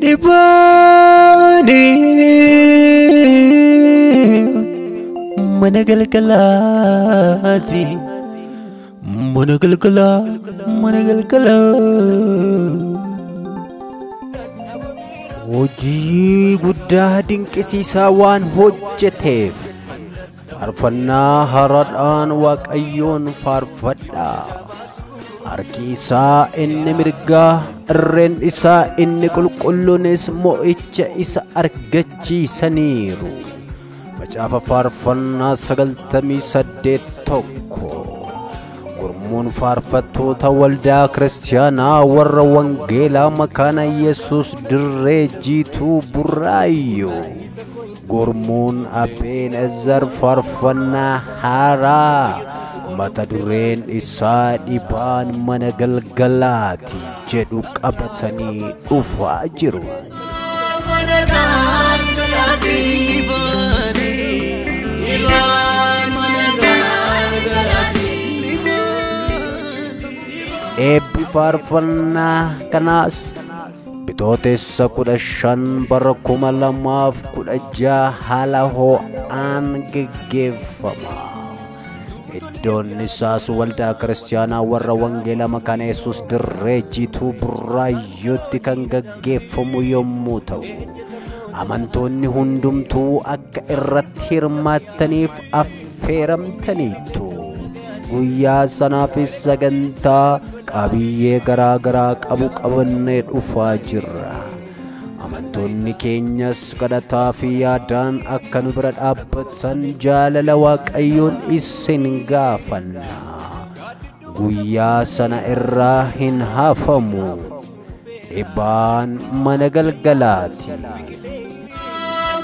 Dhibaani mana galgalaati. Mana galgalaa, mana galgalaa. Hojii guddaa dinqisiisaa waan hojjeteef faarfannaa haaraadhaan Waaqayyoon faarfadhaa. Harki isaa inni mirgaa, irreen isaa inni qulqulluunis mo'icha isa argachiisaniiru. Macaafa Faarfannaa 98:1. Gurmuun faarfattoota waldaa kiristaanaa warra wangeelaa Makaana Yesus Dirree Jiituu Burraayyuu. Gurmuun Abeenezer faarfannaa haaraa mata dureen isaa dhibaan mana galgalaati jedhu qabatanii dhufaa jiru. Mana galgalaati. Dhibaan mana galgalaati. Eebbi faarfannaa kanaas Bitootessa 15 bara 2016 haala ho'aan geggeeffama. Iddoon isaas waldaa kiristaanaa warra wangeelaa Makaana Yesuus Dirree Jiituu Burraayyootti kan gaggeeffamu yommuu ta'u, amantoonni hundumtuu akka irratti hirmaattaniif affeeramtaniitu. Guyyaa sanaafis sagantaa qabiyyee garaa garaa qabu qabannee dhufaa jirra. Amantoonni keenyas kadhataa fi yaadaan akka nu bira dhaabbatan jaalala Waaqayyoon isin gaafanna. Guyyaa sana irraa hin hafamu. Dhibaan mana galgalaati.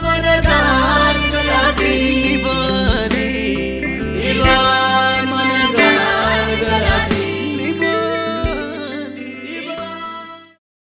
Mana galgalaati.